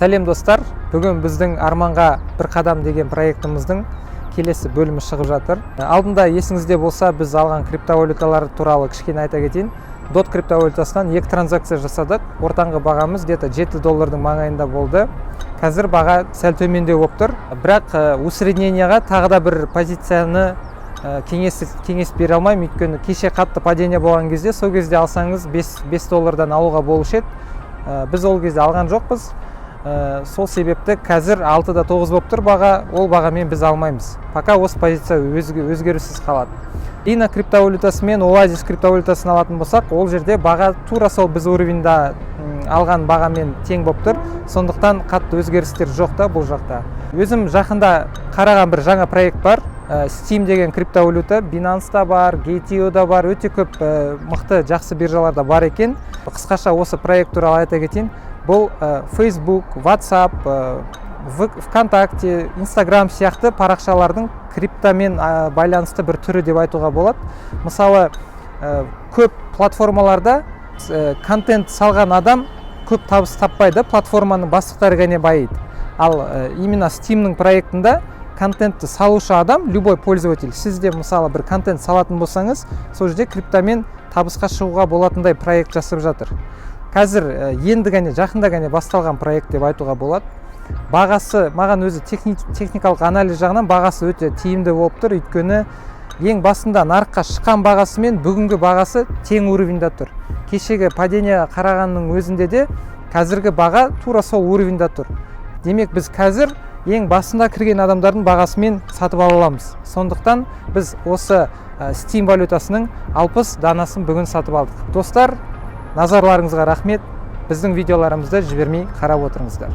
Сәлем, достар! Бүгін біздің «Арманға бір қадам» деген проектіміздің келесі бөлімі шығып жатыр. Алдында, есіңізде болса, біз алған криптовалюталар туралы кішкене айта кетейін. Дот криптовалютасынан екі транзакция жасадық. Ортаңғы бағамыз где-то 7 доллардың маңайында болды. Қазір баға сәл төмендеу болып тұр, бірақ усреднение ға тағы да бір позицияны кеңес бере алмаймын, өйткені кеше қатты падение болған кезде, сол кезде алсаңыз, 5 доллардан алуға болушы еді. Біз ол кезде алған жоқпыз. Сол себепті қазір 6 да 9 болып тұр баға, ол бағамен біз алмаймыз. Пока осы позиция өзгеріссіз қалады. Лина криптовалютасы мен Оазис криптовалютасын алатын болсақ, ол жерде баға тура сол біз уровень да алған бағамен тең болып тұр, сондықтан қатты өзгерістер жоқ та бұл жақта. Өзім жақында қараған бір жаңа проект бар, Steam деген криптовалюта. Binance'да бар, Gate.io-да бар, өте көп мықты, жақсы биржаларда бар екен. Қысқаша осы проект туралы айта кетейін. Бұл Facebook, WhatsApp, ВКонтакте, Instagram сияқты парақшалардың криптомен байланысты бір түрі деп айтуға болады. Мысалы, көп платформаларда контент салған адам көп табыс таппайды, платформаның бастықтары ғана байиды. Ал именно Steam'нің проектында контентті салушы адам, любой пользователь, сіз де, мысалы, бір контент салатын болсаңыз, сол жерде криптомен табысқа шығуға болатындай проект жасап жатыр. Қазір енді ғана, жақында ғана басталған проект деп айтуға болады. Бағасы маған өзі техникалық анализ жағынан бағасы өте тиімді болып тұр, өйткені ең басында нарыққа шыққан бағасы мен бүгінгі бағасы тең уровень да тұр. Кешегі падение қарағанның өзінде де қазіргі баға тура сол уровень да тұр. Демек, біз қазір ең басында кірген адамдардың бағасымен сатып ала аламыз. Сондықтан біз осы Steam валютасының 60 данасын бүгін сатып алдық. Достар, назарларыңызға рахмет! Біздің видеоларымызды жібермей қарап отырыңыздар.